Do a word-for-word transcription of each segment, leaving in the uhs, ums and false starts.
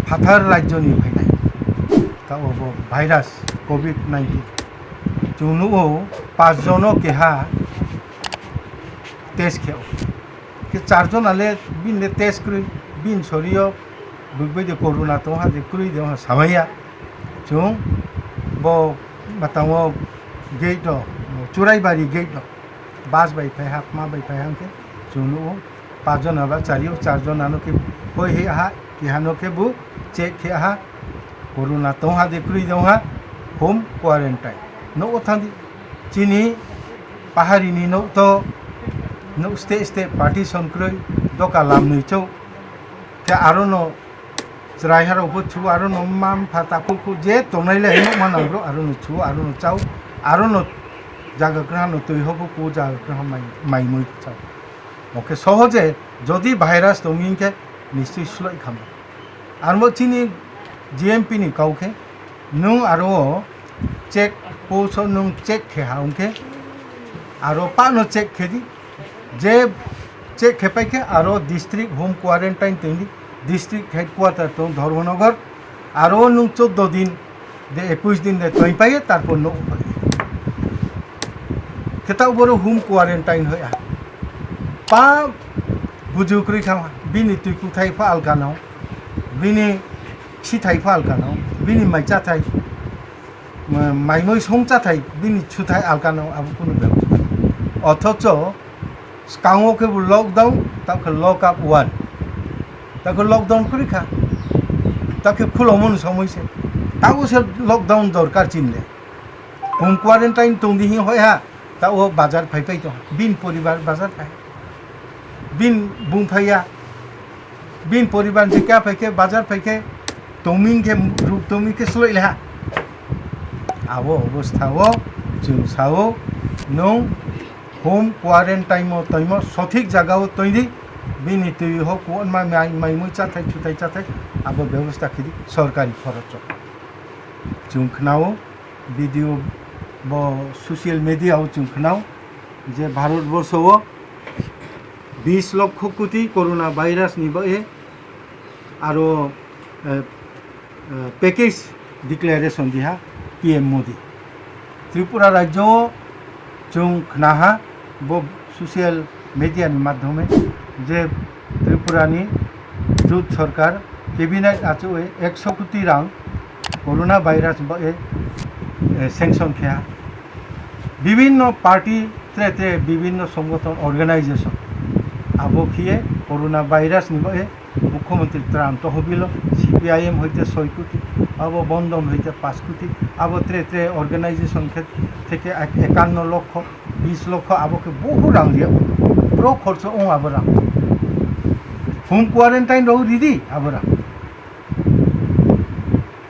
phathar rajyoni phainai. Tao bo virus covid nineteen. Chwng nugo pach jono keha test kheo. Khe char jona le bini le test kwrwi, bini sorio bwk bai de corona tong ha de kwrwi de ha samaya. Chwng bo matango gate o, Churaibari gate o bus bai phai ha, ma bai phai ha hwnkhe chwng nugo. Pach jona ba chari o, char jona no khe hoi he ha, keha no khe bo check khe ha, corona tong ha de kwrwi tong ha, home quarantine. Nogo thang di, chini pahari ni nok to, nok state state partition kwrwi, doka lam nwi chou, khe aro no chwrai harok bo chu, aro no mma mpha takhuk khu je tongnai le hinwi ma nang bro, aro no chu, aro no chau, aro no jaga kwrwngha no twi hobo ku jaga kwrwngha mai, mai mui chau. Oke sohoje jodi virus tongwi hinkhe nischoi sloi khamo. Armo chini G M P ni kau khe nwng aro check post o nwng check khe ha hwnkhe aro pano check khe di. Je check khe pai khe aro district home quarantine tongdi, district headquarter tong Dharmanagar, aro nwng choddo din de ekush din de tong pai, tarpor no phai. Khe ta boro home quarantine hoya. Pa buju kwrwi kha, bini twi kuthai pha alkano, bini sithai pha alkano, bini mai chathai, ma-, mai mui song chathai, bini suthai alkano abo kunu bebak. Othocho skango khe bo lockdown, ta khe lock up one. Ta khe lockdown kwrwi kha. Ta khe khulomoni somoi se. Tabo se lockdown dorkar chinle. Home quarantine tongdi hi hoi ha. Ta o bazar phai phai tong. Bin poribar bazar phai. Bin bung phai ya. Bin poribar je kya phai khe bazar phai khe tongming khe ruk tongming khe sloi le ha. Abo obostha o chwng sao nwng home quarantine o toimo sothik jaga o toidi, bini twi ho kuanma mai, mai mui chathai chuthai chathai abo bebostha khidi sorkari khoroch o. Chwng khnao video bo social media o chwng khnao je Bharat borsho o bis lokho koti corona virus ni bae aro, eh, eh, package declaration diha P M Modi. Tripura rajyo o chwng khnaha bo social media ni madhyome je Tripura ni jut sarkar cabinet achuk ekso koti rang corona virus bo, eh, eh, sanction kheha. Bibhinno party tre tre bibhinno songothon organization abo khiye corona virus ni bae Mukhyamantri Tran Tohobilo C P I M hoite soi koti, abo Bondon hoite panch koti, abo tre tre organization khe theke ek-, ekanno lokho, bis lokho, abo khe bohu rang liya. Pro khorcho ong abo rang. Home quarantine rok ridi abo rang.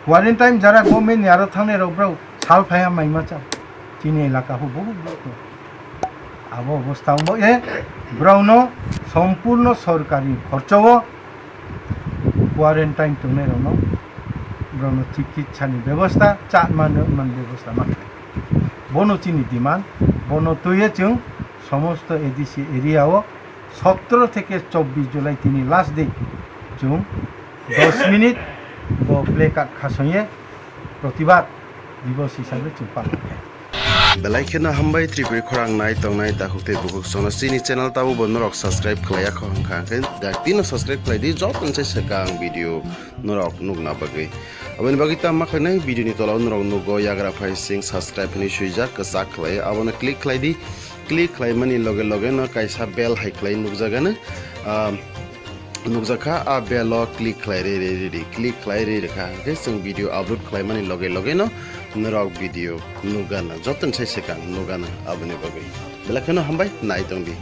Quarantine jara government ni aro thangnai rok brao sal phaiya mai ma cha. Chini elaka ho bohu borok tong. Abo obostha wngbo e borokno sompurno sorkari khorcho o quarantine tongnai rokno borokno chikitsa ni bebostha, cha mani, mani bebostha ma khlai. Bono chini demand, bono twiwi chwng somosto A D C area o sotro theke chobbish July tini last day chwng dos minute bo placard khasongye protibad dibos hisabe chwng palon khe. Belai kheno hambai Tripuri khorang nai tongnai dakhuk tei bukhuk sono chini channel tabo bo norok subscribe khlaiya kho hwnkha hwnkhe da tino subscribe khlai di joto se swkang video norok nukna bagwi. Aboni bagwi tamo khlainai video ni tola o norok nugo yagra phai sing subscribe hinwi swijak kwchak khlai abono click khlai di. Click khlaimani loge loge no kaisa bell hai khlai nukjagano, ah, nukjakha, a bell o click khlai rwi rwi rwi di, click khlai rwi rwkha hwnkhe chwng video upload khlaimani loge loge no norok video nukgana, joto ni sai swkang nukgana. Aboni bagwi belai kheno hambai nai tongdi.